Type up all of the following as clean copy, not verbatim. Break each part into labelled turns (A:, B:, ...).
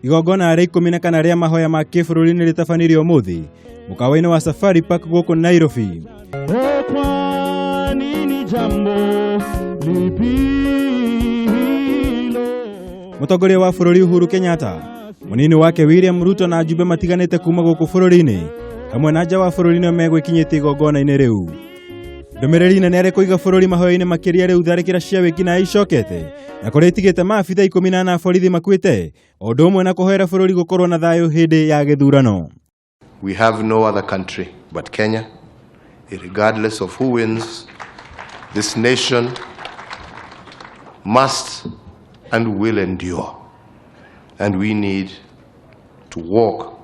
A: Igongona rĩa 14 rĩa mahoya ma kĩbũrũri nĩ rĩtabanirio ũmũthĩ mũkawa-inĩ wa Safari Park gũkũ Nairobi.
B: Kwa nini jambo lipi hilo?
A: Mũtongoria wa bũrũri Uhuru Kenyatta, mũnini wake William Ruto na ajumbe matiganĩte kuma gũkũ bũrũri-inĩ hamwe na nja wa bũrũri nĩo megwĩkinyĩtie igongona-inĩ rĩu. Ndũmĩrĩri nene arĩ kũiga bũrũri mahoya-inĩ makĩria rĩu tharĩkĩra cia wĩkinaĩ icokete na kũrĩa itigĩte maabitha 14 a borithi makuĩte o ũndũ ũmwe na kũhoera bũrũri gũkorwo na thayũ hĩndĩ ya gĩthurano.
C: We have no other country but Kenya. Regardless of who wins, this nation must and will endure. And we need to walk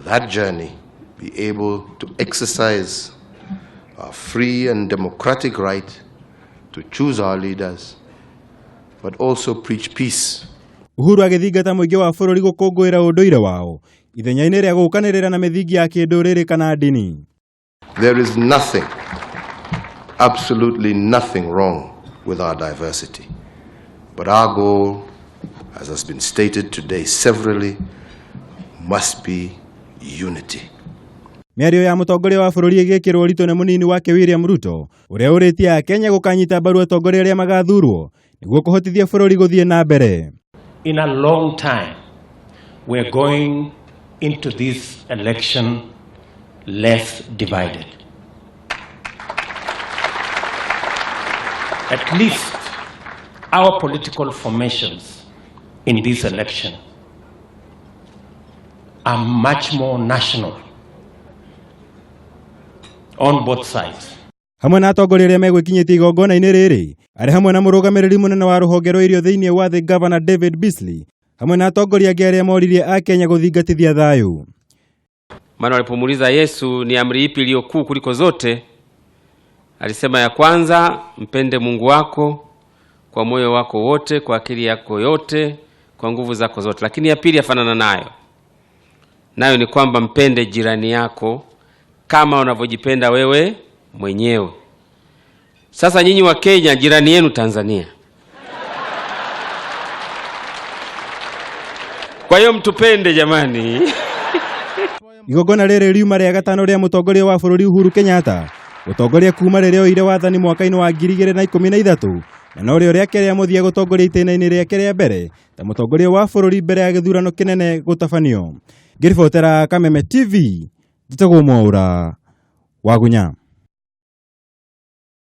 C: that journey, be able to exercise our free and democratic right to choose our leaders, but also preach peace.
A: Uhuru agĩthingata mũingĩ wa bũrũri gũkũngũĩra ũndũire wao ithenya-inĩ rĩa gũkanĩrĩra na mĩthingi ya kĩndũrĩrĩ kana ndini.
C: There is nothing, absolutely nothing wrong with our diversity. But our goal, as has been stated today severally, must be unity.
A: Mĩario ya mũtongoria wa bũrũri ĩgĩkĩrwo ũritũ nĩ mũnini wake William Ruto ũrĩa ũrĩtie Akenya gũkanyita mbaru atongoria arĩa magathurwo nĩguo kũhotithia bũrũri gũthiĩ na mbere.
D: In a long time, we're going into this election less divided. At least our political formations in this election are much more national on both sides.
A: Hamwe na atongoria arĩa megwĩkinyĩtie igongona-inĩ rĩrĩ arĩ hamwe na mũrũgamĩrĩri mũnene wa rũhonge rwa irio thĩinĩ wa thĩ Governor David Beasley hamwe na atongoria angĩ arĩa moririe Akenya gũthingatithia thayũ.
E: Maana walipomuuliza Yesu ni amri ipi iliyo kuu kuliko zote, alisema ya kwanza, mpende Mungu wako kwa moyo wako wote, kwa akili yako yote, kwa nguvu zako zote. Lakini ya pili yafanana nayo, nayo ni kwamba mpende jirani yako kama unavyojipenda wewe mwenyewe. Sasa nyinyi wa Kenya, jirani yenu Tanzania. Kwa hiyo mtupende jamani.
A: Igongona rĩrĩ riuma rĩa gatano rĩa mũtongoria wa bũrũri Uhuru Kenyatta gũtongoria kuma rĩrĩa oire wathani mwaka-inĩ wa 2013 na norĩo rĩake rĩa mũthia gũtongoria itĩna-inĩ rĩake rĩa mbere ta mũtongoria wa bũrũri mbere ya gĩthurano kĩnene gũtabanio. Ngĩribotera Kameme TV, njĩtagwo Mwaũra Wagunya.